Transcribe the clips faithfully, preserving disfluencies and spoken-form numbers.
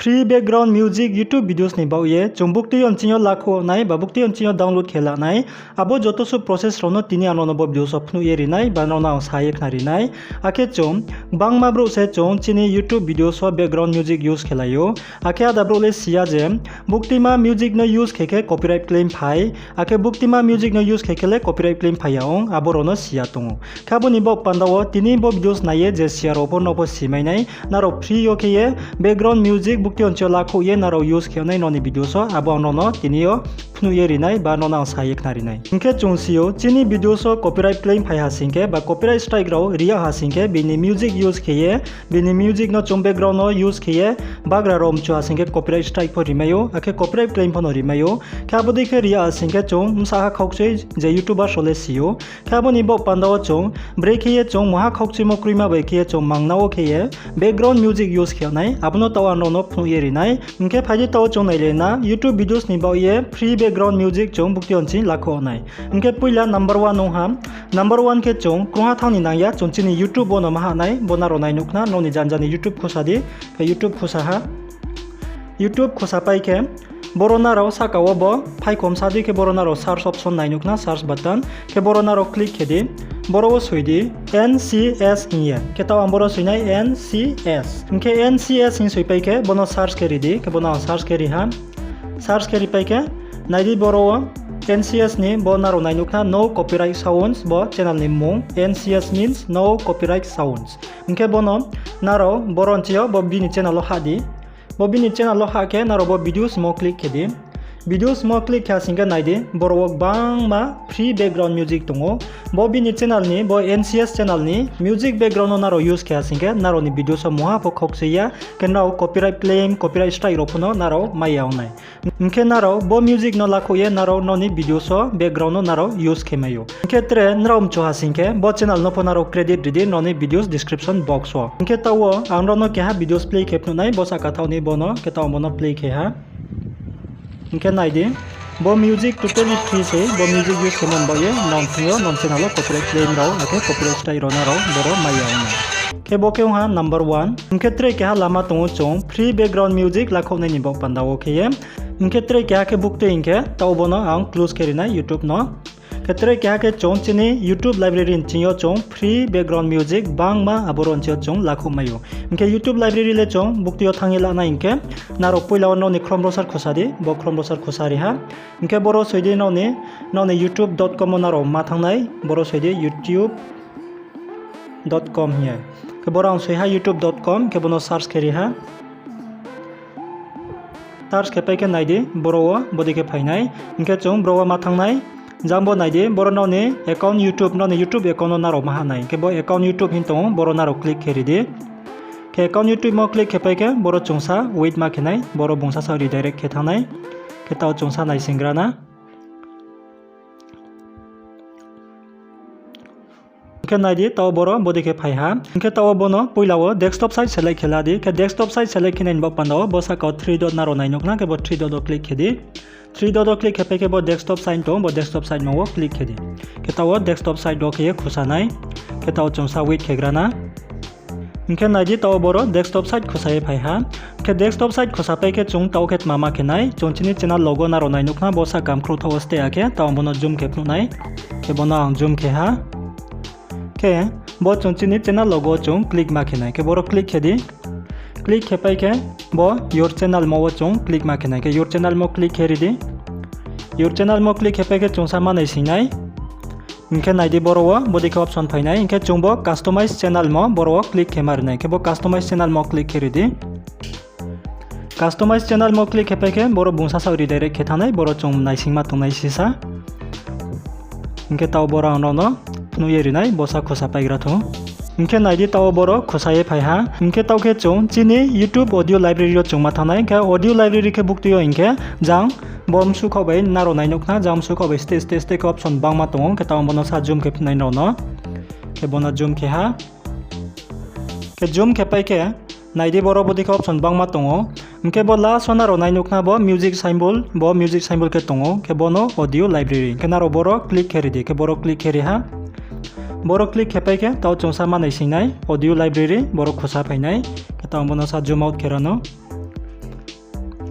Free background music YouTube videos ni baoh ye chung buktui yo nching yo lakhouh nai ba buktui yo nching yo download khe la nai. Abo joto suh process rao no tini ang nrao no bo videos wo phnuh ye ri nai ba nrao no ang sa ye khna ri nai. Akhe chung gbangma brouh se chung chini YouTube videos wo background music use khe lai ou. Akhe áda brouh le si ya je buktuima music no use khe khe copyright claim phai, akhe buktuima music no use khe khe le copyright claim phai ya ong, abo rao no si ya tong ou. Khe abo ni baoh panda wo tini bo videos nai ye je si ya rao pho no pho si mai nai, nrao free yo khe ye background music buktui yo nching yo lakhouh ye nrao use khe nai nrao ni videos wo, abo ang nrao no tini yo phnuh ye ri nai ba nrao no ang sa ye khna ri nai. Hing khe chung si ou, chini videos wo copyright claim phai ha sing khe ba copyright strike rao ri yag ha sing khe bini music use khe ye, bini music no chung background no use khe ye bagra rao mchu ha sing khe copyright strike pho ri mai ou, akhe copyright claim pho no ri mai ou. Khe abo dei khe ri yag ha sing khe chung bsa ha khaukchui je YouTubers rao le si ou. Khe abo ni baoh panda wo chung brekhe ye chung mungha khaukchuimo kroima bai khe ye chung mangna wo khe ye background music use khe nai, abo no taoh ang nrao no phnuh ye ri nai. Hing khe phai di taoh chung nailai na YouTube videos ni baoh ye free background music chung buktui yo nching lakhouh nai. Hing khe poila number one ong ha. Number one khe chung krungha thanng ni nang ya, chung chini YouTube wo no ma hah nai, bo nrao nai nuh khna, nrao ni janja ni YouTube khusa di, khe YouTube khusa ha. YouTube khusa pai khe, boro nrao sahka wo bo phaikho msa dei khe boro nrao search option nai nuh khna, search button. Khe boro nrao click khe di, boro wo soi di N C S hing ye. Khe taoh ang boro soi nai N C S. Hing khe N C S hing soi pai khe bo no search khe ri di, khe bo no ang search khe ri ha. Search khe ri pai khe, nai di boro wo N C S ni bo nrao nai nuh khna no copyright sounds, bo channel ni mmung N C S means no copyright sounds. Hing khe bo no nrao boro nching yo bo bini channel wo hah di. Bo bini channel wo hah khe nrao bo videos mo click khe di. Videos mo click khe ha sing khe nai di, boro wo gbangma free background music tong ou. Bo bini channel ni, bo N C S channel ni music background no nrao use khe ha sing khe nrao ni videos wo mungha pho khaukchui ya, khe nrao copyright claim, copyright strike rao pho no nrao mai ya ong nai. Hing khe nrao bo music no lakhouh ye nrao nrao ni videos wo background no nrao use khe mai ou. Hing khe tre nrao mchu ha sing khe bo channel no pho nrao credit ri di nrao ni videos description box wo. Hing khe taoh wo ang nrao no keha videos play khe phnuh nai, bo sahka thaoh ni bo no, khe taoh ang bo no play khe ha. Hing khe nai di, bo music totally free se, bo music use khemo ni baoh ye nang thing yo nang channel wo copyright claim rao akhe copyright strike rao nrao boro mai ya ong nai. Khe bo khe ong ha number one. Hing khe tre keha lama tong ou chung free background music lakhouh nai ni baoh panda wo khe ye. Hing khe tre keha khe buktui hing khe taoh bo no ang close khe ri nai YouTube no. Khe tre keha khe chung chini YouTube library nching yo chung free background music gbangma aboro nching yo chung lakhouh mai ou. Hing khe YouTube library le chung buktui yo thanng ye la nai hing khe, nrao poila wo nrao ni Chrome browser khusa di, bo Chrome browser khusa ri ha. Hing khe boro soi di nrao ni, nrao ni youtube dot com wo nrao ma thanng nai, boro soi di youtube dot com hing ye. Khe boro ang soi ha youtube dot com, khe bo no search khe ri ha. Search khe pai khe nai di, boro wo bodei khe phai nai. Hing khe chung boro wo ma thanng nai. Jang bo nai di, boro nrao ni account YouTube, nrao ni YouTube account no nrao ma hah nai. Khe bo account YouTube hing tong ou, boro nrao click khe ri di. Khe account YouTube mo click khe pai khe boro chungsa wait ma khe nai, boro bungsa sa redirect khe thanng nai. Khe taoh chungsa naisinggra na. Hing khe nai di, taoh boro bodei khe phai ha. Hing khe taoh bo no poila wo desktop site select khe la di. Khe desktop site select khe nai ni baoh panda wo bo sahka wo three dot nrao nai nuh khna, khe bo three dot wo click khe di. Three dot wo click khe pai khe bo desktop site tong ou, bo desktop site mo wo click khe di. Khe taoh wo desktop site wo khe ye khusa nai. Khe taoh chungsa wait khe gra na. Hing khe nai di, taoh boro desktop site khusa ye phai ha. Khe desktop site khusa pai khe chung taoh khe tma ma khe nai, chung chini channel logo nrao nai nuh khna, bo sahka mkhrouh thaoh wo stay ya khe, taoh ang bo no zoom khe phnuh nai. Khe bo no ang zoom khe ha. Khe bo chung chini channel logo chung click ma khe nai. Khe boro click khe di. Click khe pai khe bo your channel mo wo chung click ma khe nai. Khe your channel mo click khe ri di. Your channel mo click khe pai khe chungsa ma naising nai. Hing khe nai di, boro wo bodei khe option phai nai. Hing khe chung bo customize channel mo boro wo click khe ma ri nai. Khe bo customize channel mo click khe ri di. Customize channel mo click khe pai khe boro bungsa sa redirect khe thanng nai, boro chung naisingma tongnai sisa. Hing khe taoh boro ang nrao no phnuh ye ri nai, bo sa khusa paigra thou. Hing khe nai di, taoh boro khusa ye phai ha. Hing khe taoh khe chung chini YouTube audio library wo chung ma thanng nai. Hing khe audio library khe buktui yo hing khe jang bo msuhkhaoh bai nrao nai nuh khna, jang msuhkhaoh bai steh steh steh khe option gbangma tong ou. Khe taoh bo no sa zoom khe phnuh nai nrao no. Khe bo no zoom khe ha. Khe zoom khe pai khe, nai di, boro bodei khe option gbangma tong ou. Hing khe bo last wo nrao nai nuh khna bo music symbol, bo music symbol khe tong ou. Khe bo no audio library. Khe nrao boro click khe ri di, khe boro click khe ri ha. Boro click khe pai khe taoh chungsa ma naising nai audio library, boro khusa phai nai. Khe taoh bo no sa zoom out khe ra no.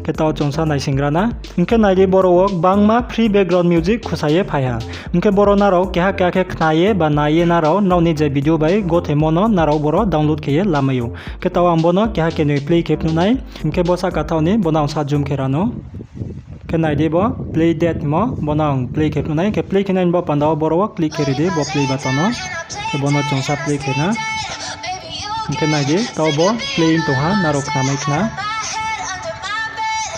Khe taoh chung sa naisingra na. Hing khe nai di, boro wo gbangma free background music khusa ye phai ha. Hing khe boro nrao keha keha khe khna ye ba nai ye nrao nrao ni je video bai gothemo no nrao boro download khe ye lamai ou. Khe taoh ang bo no keha khe noi play khe phnuh nai. Hing khe bo sahka thaoh ni bo no ang sa zoom khe ra nou. Khe nai di bo play that hingmo, bo no ang play khe phnuh nai. Khe play khe nai ni baoh panda wo boro wo click khe ri di bo play button no. Khe bo no chung sa play khe na. Hing khe nai di, taoh bo play ong tong ha, nrao khnamai khna.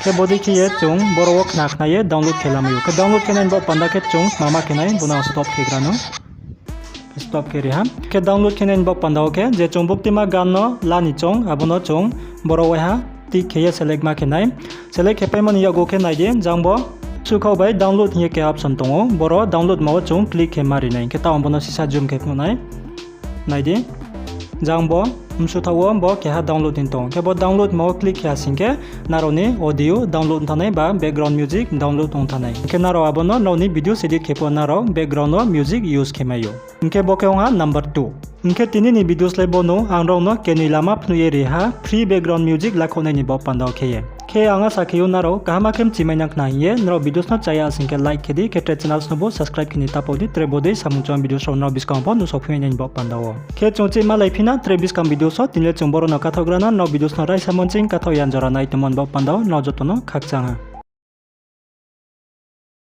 Khe bodei khe ye chung boro wo khna khna ye download khe lamai ou. Khe download khe nai ni baoh panda khe chung mama khe nai, bo no ang stop khe gra nou. Stop khe ri ha. Khe download khe nai ni baoh panda wo khe je chung buktima gan no la ni choung, abo no chung boro waiha tick khe ye select ma khe nai. Select khe paimo ni yakgu khe nai di, jang bo msuhkhaoh bai download hing ye khe option tong ou. Boro download ma wo chung click khe ma ri nai. Hing khe taoh ang bo no sisa zoom khe phnuh nai. Nai di, jang bo msuhthaoh wo bo keha download hing tong. Khe bo download ma wo click khe ha sing khe nrao ni audio download ong thanng nai ba background music download ong thanng nai. Hing khe nrao abo no nrao ni videos edit khe pho nrao background wo music use khe mai ou. Hing khe bo khe ong ha number two. Hing khe tini ni videos le bo no, ang nrao no kenoi lama phnuh ye ri ha free background music lakhouh nai ni baoh panda wo khe ye. Khe ang asa khe ou nrao kaham khe mchimai nang khna hing ye, nrao videos no chaya sing khe like khe di, khe tre channels no bo subscribe khe ni ta pau di, tre bodei samung chong videos rao nrao buskang pho nuhsao phi mai nai ni baoh panda wo. Khe chung chih malai phi na tre buskang videos wo, tini le chung boro no kathaoh gra na, nrao videos no raisa monching kathaoh yan jora nai tongmo ni baoh panda wo nrao joto no khakchang ha.